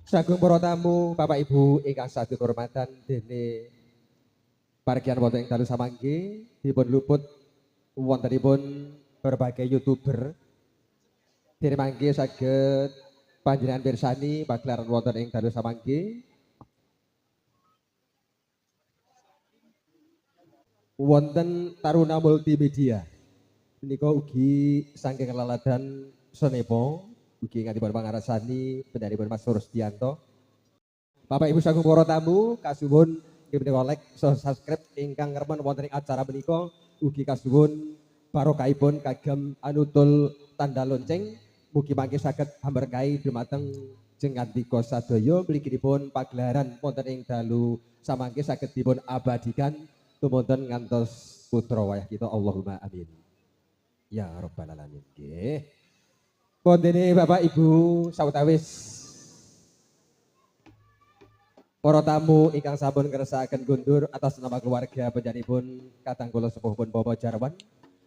Sagung para tamu, Bapak Ibu ingkang saged hormatan dene pargian wonten ing dalu samangke dipun luput wontenipun berbagai YouTuber. Dene mangke saged panjenengan pirsani pagelaran wonten ing dalu samangke. Wonten Taruna Multimedia menika ugi saking laladan Senepo ugi ngatipun pangarasani penyanipun Mas Rusdianto. Bapak Ibu sagung para tamu kasuwun nggih menika like subscribe ingkang remen wonten ing acara menika ugi kasuwun barokahipun kagem anutul tanda lonceng mugi mangke saged hamberkahi dumateng jengandika sadaya mliginipun pagelaran wonten ing dalu samangke saged dipun abadikan tumunten ngantos putra wayah kita Allahumma amin. Ya rabbal alamin. Nggih. Wondene Bapak Ibu sawetawis para tamu ingkang sampun ngersakaken gundur atas nama keluarga panjenenganipun kadang kula sepuhipun Bapak Jarwan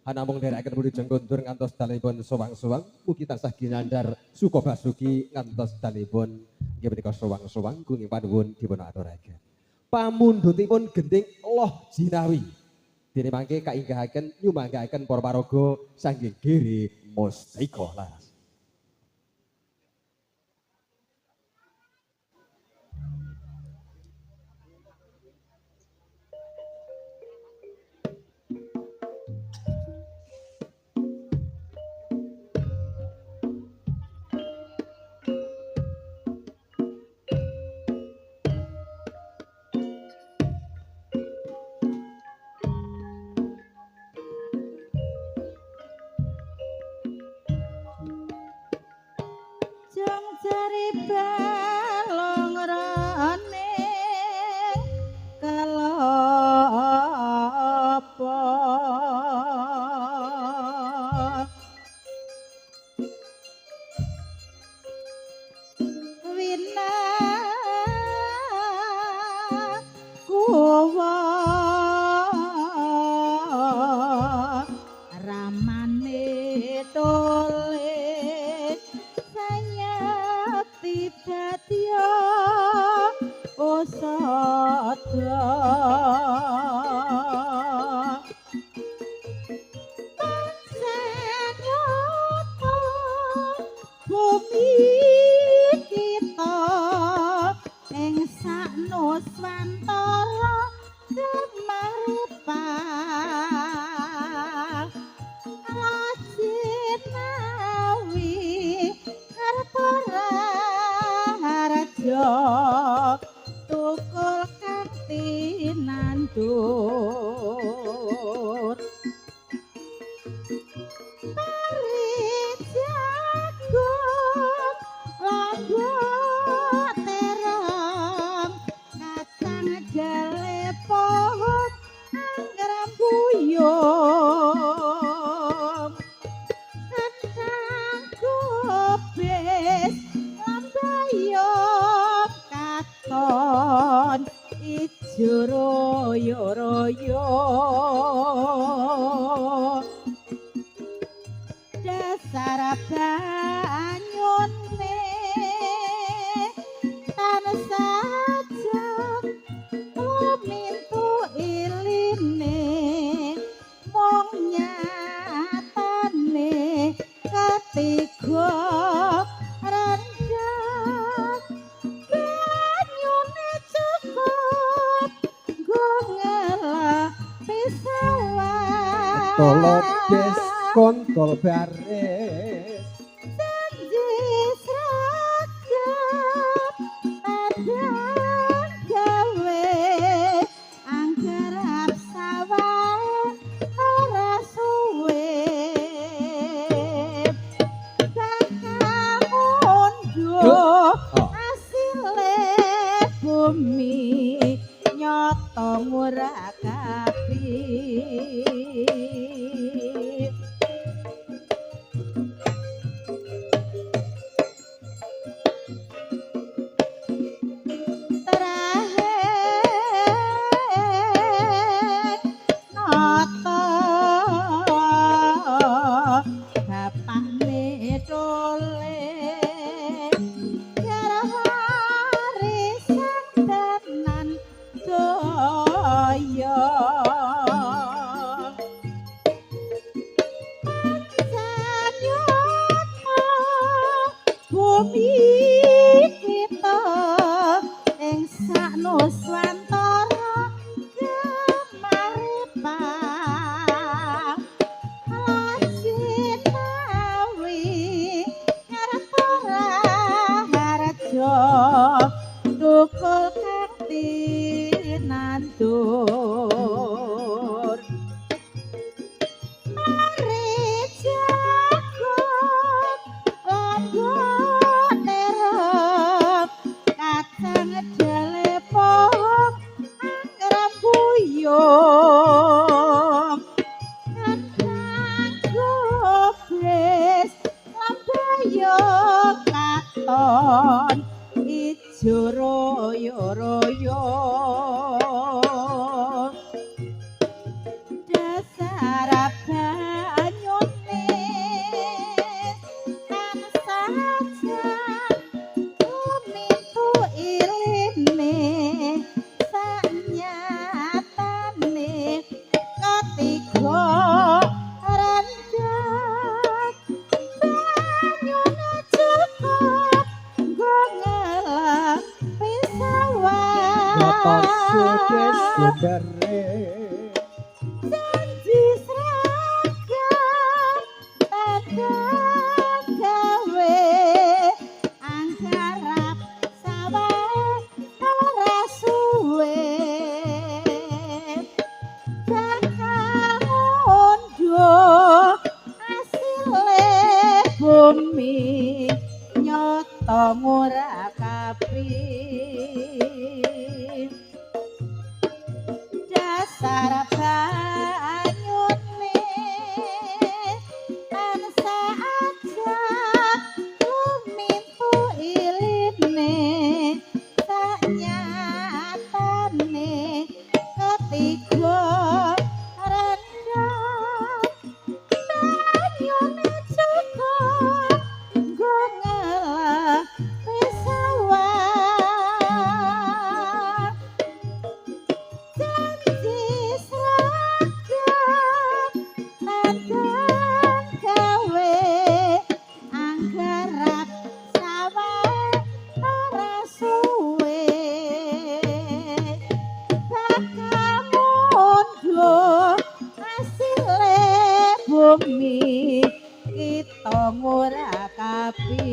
hanamung nderekaken wilujeng gundur ngantos dalemipun sowang-sowang mugi tansah ginandar suka basuki ngantos dalemipun inggih menika sowang-sowang gunging panuwun dipun aturaken. Pamundhutipun gending Loh Jinawi dene mangke kainggahaken nyumanggaaken para paraga saking Giri Mustika Laras. Tolobes kontol baris janji sregep padang gawe anggerap sawah ora suwe bakal unduh asile bumi nyoto murakabi. Dasar banyune tansah lumintu iline sanyatane ketiga renjat banyune cukup nggo ngelepi sawah. Nyata sugih sumbere Janji seragam tandang gawe anggarap sawah ora suwe bakal ngunduh asile bumi nyata ora kapi dasar banyune tansah ajak lumintu iline sanyatane ketiga rendhap banyune cukup nggo ngelepi sawah janji seragam tandang gawe anggarap sawah ora suwe bakal mundur asile bumi kita ora kapi.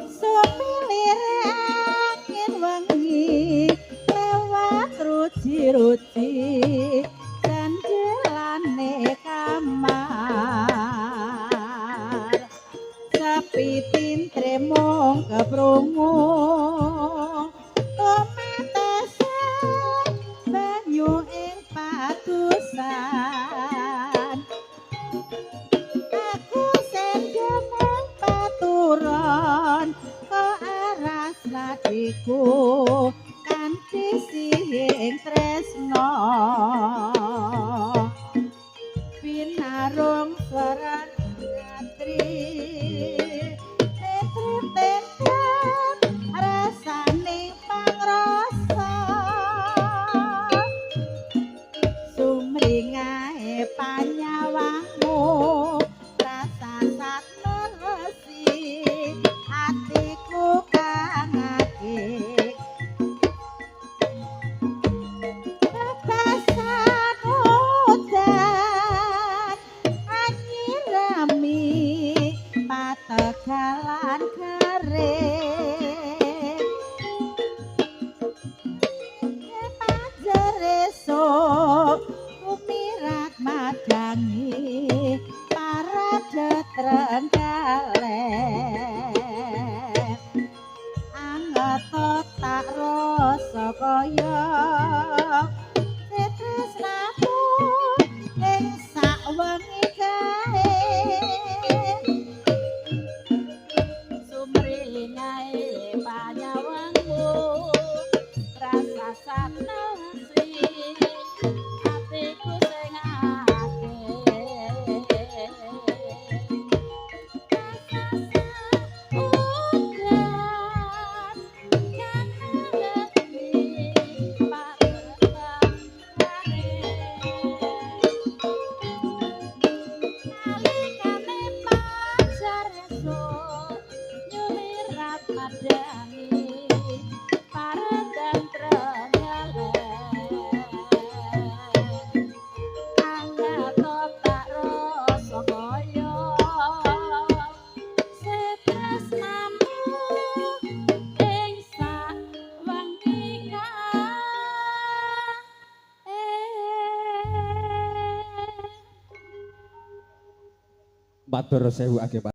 Sumilir angin wengi lewat ruji-ruji jendelane kamar sepi tintre mung keprungu tumetese banyu ing padusan aku sendemeng paturon kok aras ladiku kanthi sihing tresna pinarung swaran ratri tetep rasane pangrasa sumringahe panyawangmu rasa satmelesi atiku kang akeh bebasan udan anyirami pategalan garing Pajereso umirat madangi parade Trenggalek angeto tak rasa kaya tresnaku ing sakwengi kae Sumringahe panyawangmu rasa satnasi atiku sing akeh rasa udan kang ngerti patetane nalikane pacar esuk Matur sewu akeh.